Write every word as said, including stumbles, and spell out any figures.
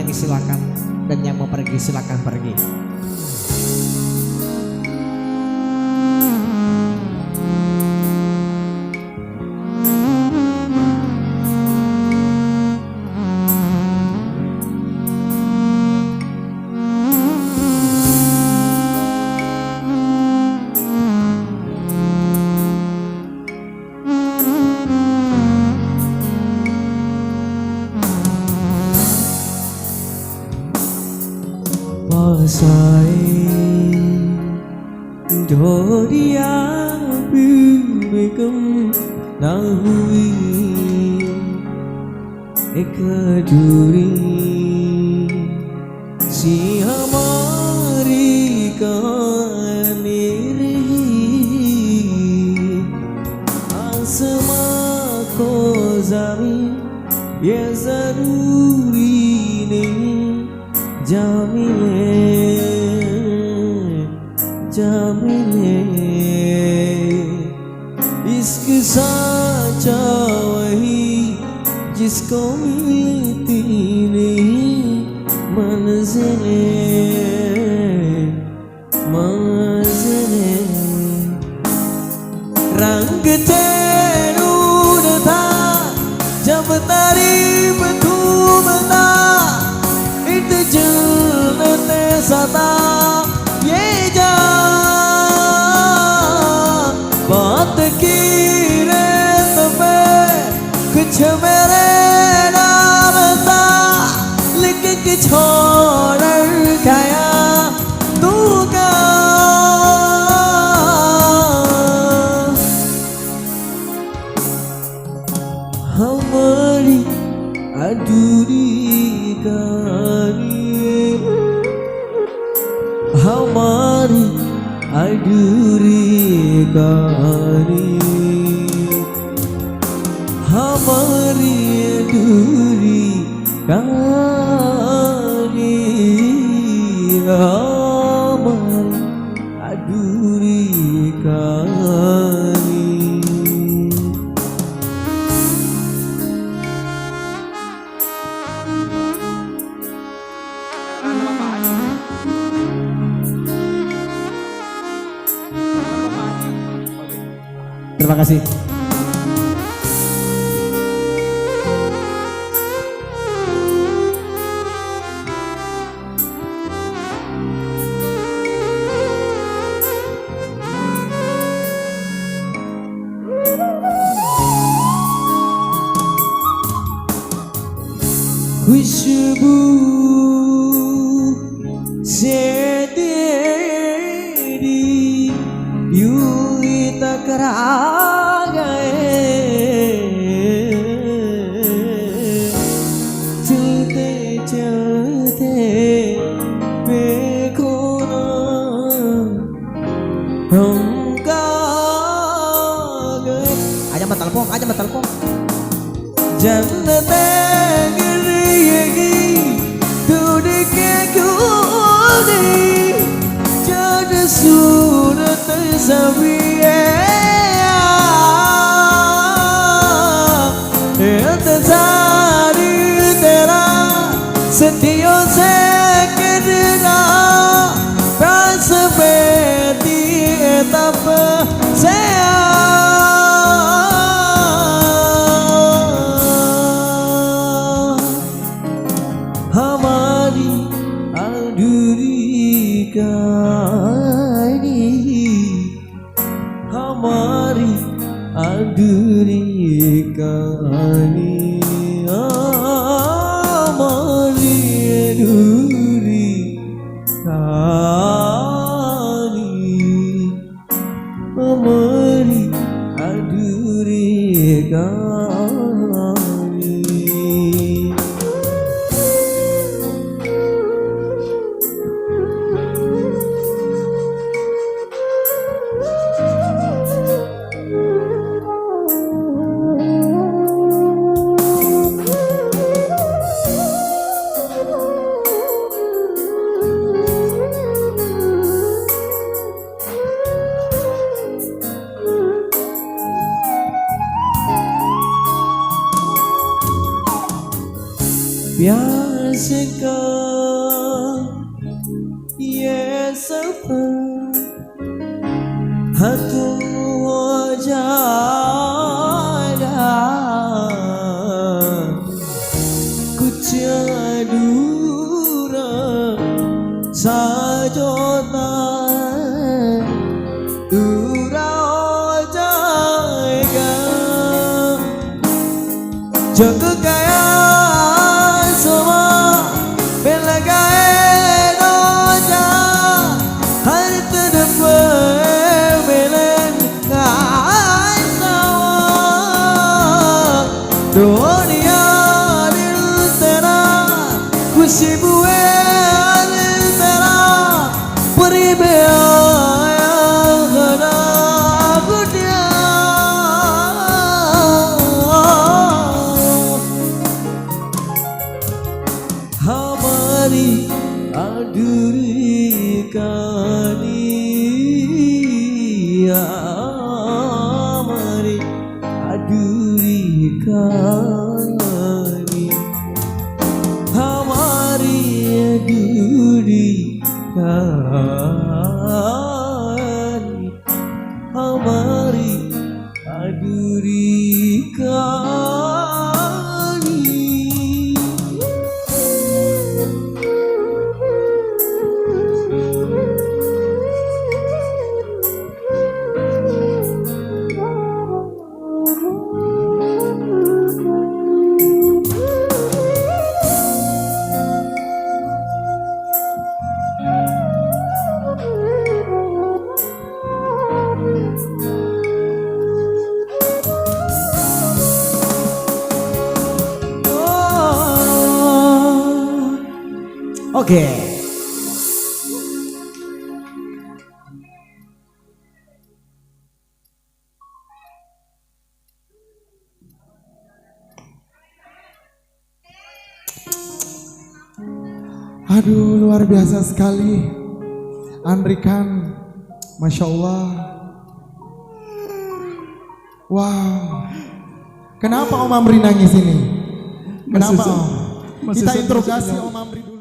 Silakan, dan yang mau pergi, silakan pergi. पास आए, ढोरिया भी में कम ना हुई, एक अधूरी सी हमारी कहानी रही। आसमां को जमीन ये जरूरी नहीं, जा मिले, जा मिले। इश्क साचा वही जिसको मिलती नहीं मंजिलें, मंजिलें। रंग ते नूर था जब तारीफ थूमता, इट जन्नत सदा ये जा। बात की रेत पे कुछ मेरे नाम था, लिख के छोड़ गया तू क्या? हमारी अधूरी कहानी, हमारी अधूरी कहानी, हमारी अधूरी कहानी, हमारी अधूरी कहानी। Terima kasih. खुशबू से तेरी यूं ही टकरा गए, चलते चलते देखो ना हम कहाँ गए। आजा मैं तलपो, आजा मैं तलपो। जन्नत गिर गई ढूंढ के क्यों नहीं, जद सूरत सभी है। इंतजार तेरा सदियों से करना, प्यास बेदी तप से आ। हमारी अधूरी कहानी, हमारी अधूरी कहानी, हमारी अधूरी कहानी, हमारी अधूरी कहानी। प्यास का खत्म हो जाएगा कुछ अधूरा सा जो था, पूरा हो जाएगा। जग गया समा, मिल गए रोजा, हर तरफ मिलन का समा। ढूंढिया दिल तेरा, खुशबुए दिल तेरा, परी में आया घना गुटिया। हमारी अधूरी कहानी, हमारी अधूरी कहानी, हमारी अधूरी कहानी, हमारी अधूरी कहानी। OK। Aduh, luar biasa sekali. Andri Khan, Masya Allah. Wow. Kenapa Om Amri nangis ini? Kenapa, Om? Kita interogasi Om Amri dulu.